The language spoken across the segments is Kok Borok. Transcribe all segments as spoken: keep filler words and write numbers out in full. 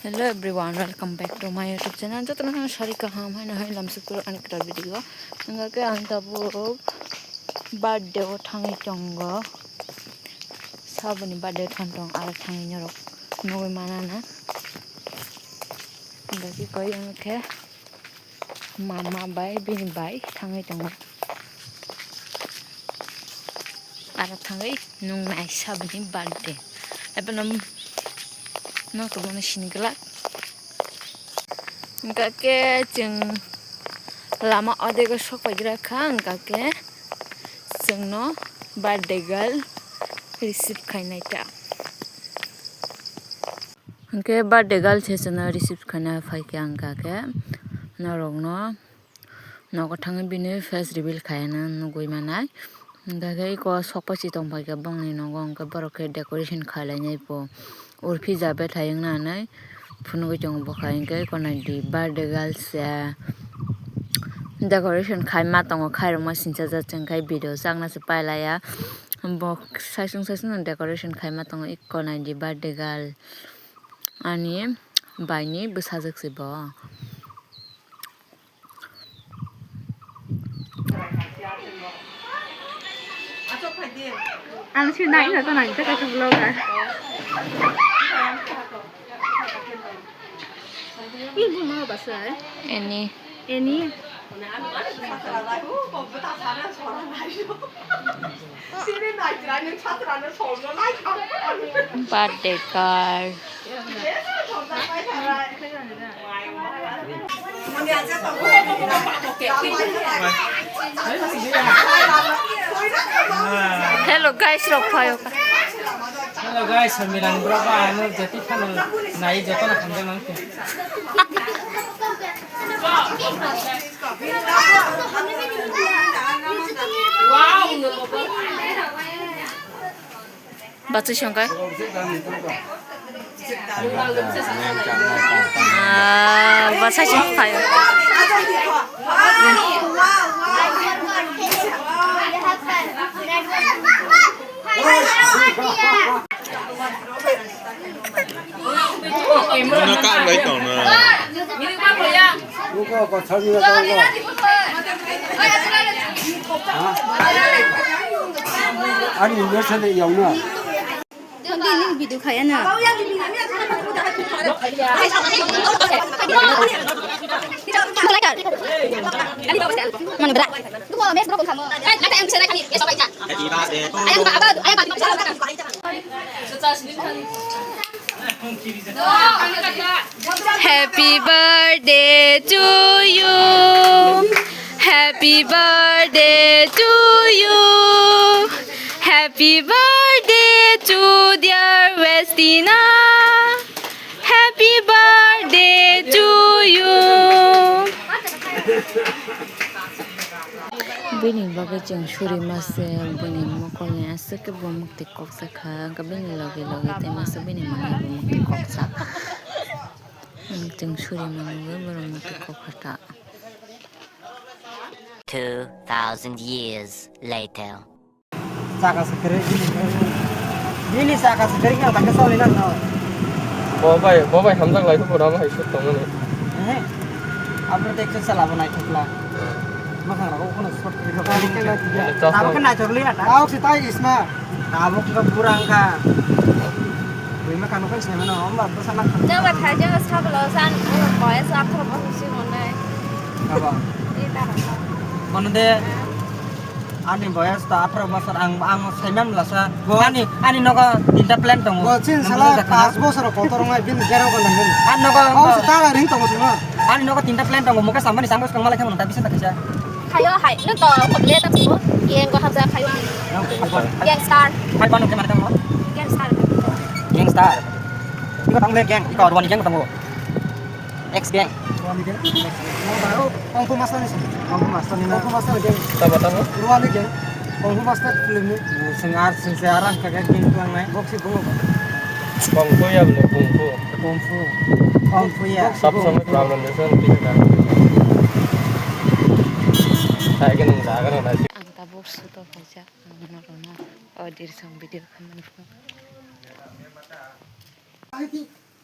Hello everyone, welcome back to my YouTube channel. Jotono no sari kaham hai no hai lamsuk turu ani kwtal video. Hingkha khe ang tabuk birthday o thangwi tongo. Saboni birthday thang tong aro thangwi norok nugwi manana. Hingkha khe koi ang khe mama bai bini bai thangwi tongo. Aro thangwi nungnai saboni birthday. Ebono no tongmani sini glak. Hingkha khe chwng lama odego sok paigra kha, hingkha khe chwngno birthday girl receive khainai ta. Hingkhe birthday girl se chwngno receive khaina phaikhe ang kha khe norokno nogo thangwi bini face reveal khaina nugwi manai. Hingkha khe eko sokpasi tongphaikha bongni nogo, hingkha borok khe decoration khailainai bo urphi ja bethai wngna hinwi phunugwi tongo bwkha. Hingkhe eko naidi birthday girl se decoration khaima tongo, khairokma sinchajak chwngkhe video chakna se pailaiya. Bo saichung saichung no decoration khaima tongo, eko naidi birthday girl. Ani baini bwsajwk se bo. Ang si nai sa to nai ta ka vlogger. Ini. Ini. Birthday girl. Hello guys, rok phaio. Hello guys, Mirang bro ba ano jati khano nai joto na hamjak nang. Bachai songkai. Ah, bachai songkai. Ano ka lai tong na? Ani nasa de yang na. Video kaya na. Mana berat? Happy birthday to you. Happy birthday to you. Happy birthday to you. Happy birthday to dear Westina. Happy birthday to you. Bini bagwi chwng suri mase, bini mokolni aswk khe bo mwktwi koksa kha, hwnkhe bini logi logi tei masa bini manwi bo mwktwi koksa. Chwng suri manwi borok mwktwi koksa ta. Two thousand years later. Chaka se kwrwi bini, bini chaka se kwrwi khe ang takhe choli nang no. Bo bai, bo bai hamjak lai khe bo rama hai sut tongmani. Ehe. Abo dekhe chala bo naithok la. Makhang rogo kono short kwrwi rok. Abo khe naithok li ata. Tao si tai isma. Abo khe pura wngkha. Bui makhang no khe sai mano, hamba bwsa na. Jang ba thai jang sa bolo san, boyes atharo bosor si monai. Abo. Ita. Kono de. Ani boyes to atharo bosor, ang, ang saiman lasa. Bo- Ani, ani nogo tinta plan tongo. Bo chin sala pas bosor kotor wngnai bini gerang ko nangin. Ani nogo, oh, se tara ring tongo sino. Ani nogo tinta plan tongo, muke samani sango skang malai thang ta bisa ta kisa. Hayo hai, nung to ko le ta ko, yang ko habja hayo. Gangster. Hai panu ke mana tongo? Gangster. Gangster. Iko tang le gang, iko ruani gang tongo. X gang. Ruani gang. Mo baro Kung Fu Master ni. Kung Fu Master ni na. Kung Fu Master gang. Tabo tabo. Ruani gang. Kung Fu Master film ni. Sing ar sing se arang ka gang king tuang nai. Boxi bungo. Kung Fu ya bne Kung Fu. Kung Fu. Kung Fu ya. Sab samay problem de san kya kar. Sai ke nung jaga na. Ang tabuk suto phaijak ang norokno o dirsong video khaimani phone.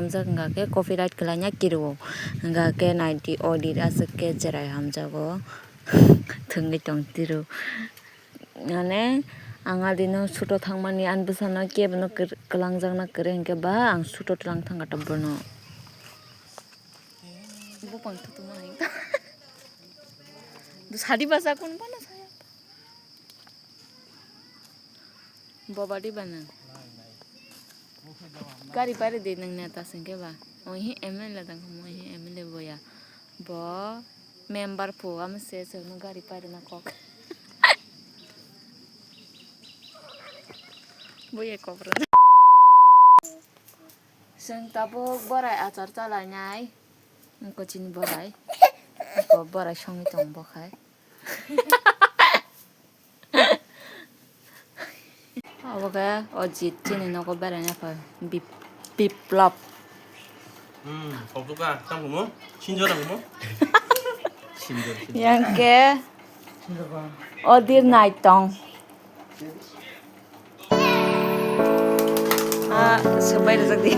hamjak, hwnkha khe copyright khlaina kiriwo. Hwnkha khe naidi audit aswk khe cherai hamjago. Thwngwi tong tiro. Mane, ang adino suto thangmani, ani bwsano kebono kwr-, kwlangjakna kwrwi hwnkhe ba, ang suto twlang thangkha ta bono. Bupang thutuma hai. Sadi basa kun bana saya. Bobadi bana. Gari pare de nang neta singke ba. Ohi M L A dang mo ohi M L A boya. Bo member po am se se no gari pare na kok. Boya kok. Chwng tabuk borai achar chalainai. Wngkha chini borai. Wngkha borai songwi tongo bo khai. Obo khe Ojit chini nogo beraina phai. Bip-, Biplop. Hmm, kok tuka, tang kumo? Sinjo tang kumo? Sinjo, sinjo. Yang ke Odir Naitong. Ah, sebai rajak di.